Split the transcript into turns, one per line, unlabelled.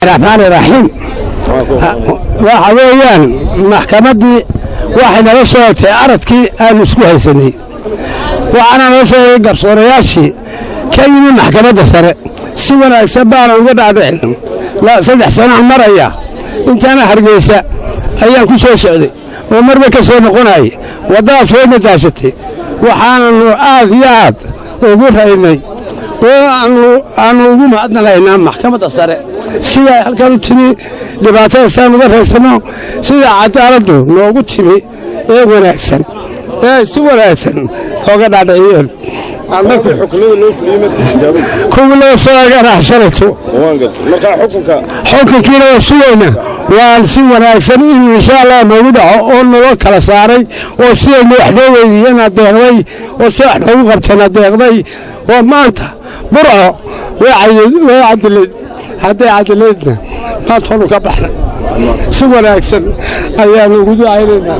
Raxmaani raxiim. Waxa weeyaan maxkamaddii waxay nala sheegtay aradkii aanu isku haysanay, waxaana nala sheegay garsoorayaashii ka yimi maxkamadda sare. Si wanaagsan baana uga dhaadhicin. 3 sanaan maraya intaana Hargeysa ayaan ku soo socday oo marba ka soo noqonayay, waddadaas way madaashatay. Waxaananu aad iyo aad ugu raynay oo aanu ugu mahadnaqaynaa maxkamadda sare siday halkan u timi, dhibaatadaasaan uga raysano, sida cadaaladdu noogu timi ee wanaagsan ee si wanaagsan ooga dhaadhiciyeen. Kuwii loo soo eganaa shalayto xukunkiina waa sugayna, waan si wanaagsan inuu insha Allah noogu dhaco oo naloo kala saaray oo sidaynu wax noo weydiiyena deeqday oo si wax noogu qabtayna deeqday. Oo maanta Burco way cadilayd, hadday cadilaydna maanta honu ka baxnay, si wanaagsan ayaanu ugu ducaynaynaa.